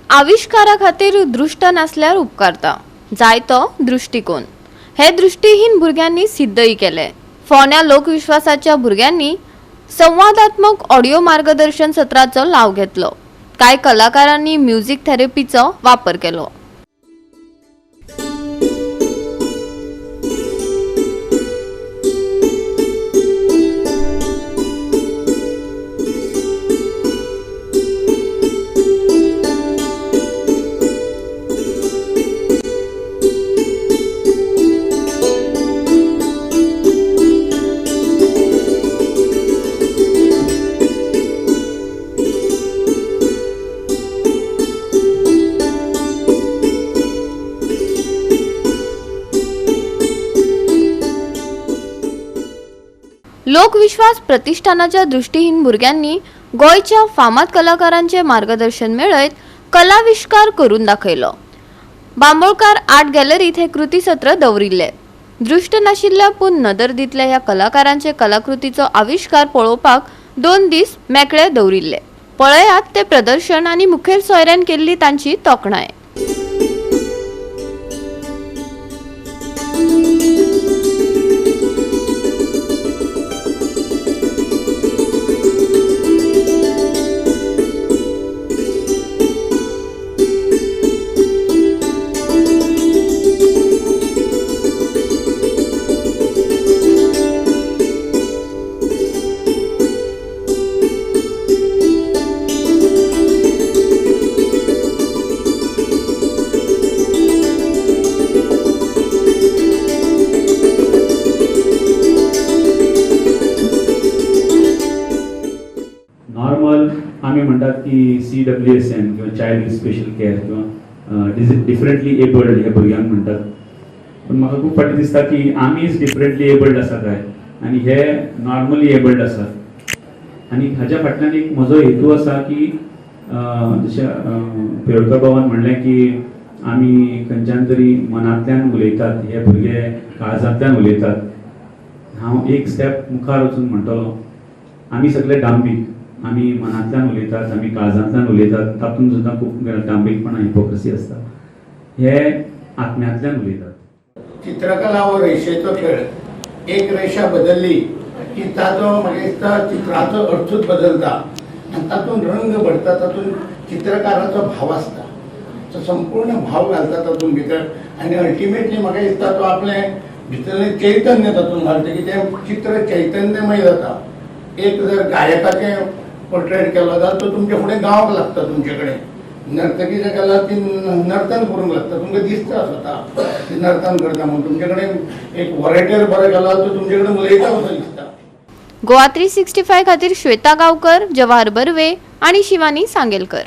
आविश्कारा खातीर दृश्ट नासल्यार उपकारता, जाय तो दृश्टिकोन. हे दृष्टीहीन भुरग्यांनी सिद्धय केले. फोंड्या लोकविश्वासाच्या भुरग्यांनी संवादात्मक ऑडिओ मार्गदर्शन सत्राचो लाव घेतलो. कांय कलाकारांनी म्युझिक थेरपीचो वापर केलो. लोकविश्वास प्रतिष्ठानाच्या दृष्टीहीन भुरग्यांनी गोंयच्या फामाद कलाकारांचे मार्गदर्शन मेळयत कलाविश्कार करून दाखयलो. बांबोळकार आर्ट गॅलरीत हे कृतीसत्र दवरिल्ले. दृश्ट नाशिल्ल्या पूण नदर दितल्या ह्या कलाकारांचे कलाकृतीचो आविश्कार पळोवपाक 2 दीस मेकळे दवरिल्ले. पळयात ते प्रदर्शन आनी मुखेल सोयऱ्यान केल्ली तांची तोखणाय. नॉर्मल आमी म्हणटात की CWSN किंवा चायल्ड विथ स्पेशल केअर किंवा डिफरंटली एबल्ड ह्या भुरग्यांक म्हणटात. पूण म्हाका खूब फावटी दिसता की आमीच डिफरंटली एबल्ड आसा काय आनी हे नॉर्मली एबल्ड आसात. आनी हाज्या फाटल्यान एक म्हजो हेतू आसा की जशें पेरोडकर बाबान म्हणलें की आमी खंयच्यान तरी मनांतल्यान उलयतात, हे भुरगे काळजांतल्यान उलयतात. हांव एक स्टेप मुखार वचून म्हणटलो, आमी सगळे डांबीक, आमी मनांतल्यान उलयतात, आमी काळजांतल्यान उलयतात, तातूंत सुद्दां खूब डांबीकपणां, हिपोक्रसी आसता. हे आत्म्यांतल्यान उलयतात. चित्रकला हो रेशेचो खेळ. एक रेशा बदलली की ताजो म्हाका दिसता चित्राचो अर्थूच बदलता आनी तातूंत रंग भरता, तातूंत चित्रकाराचो भाव आसता, तो संपूर्ण भाव घालता तातूंत भितर आनी अल्टिमेटली म्हाका दिसता तो आपलें भितरलें चैतन्य तातूंत घालता की तें चित्र चैतन्यमय जाता. एक जर गायकाचें पोर्ट्रेट केलो जाल्यार तो तुमच्या फुडें गावंक लागता, तुमचे कडेन नर्तकीचें केल्यार ती नर्तन करूंक लागता, तुमकां दिसता स्वता ती नर्तन करता म्हणून. तुमचे कडेन एक वॉरेटर बरो केलो जाल्यार तो तुमचे कडेन उलयता असो दिसता. गोवा 365 खातीर श्वेता गावकर, जवाहर बर्वे आणि शिवानी सांगेलकर.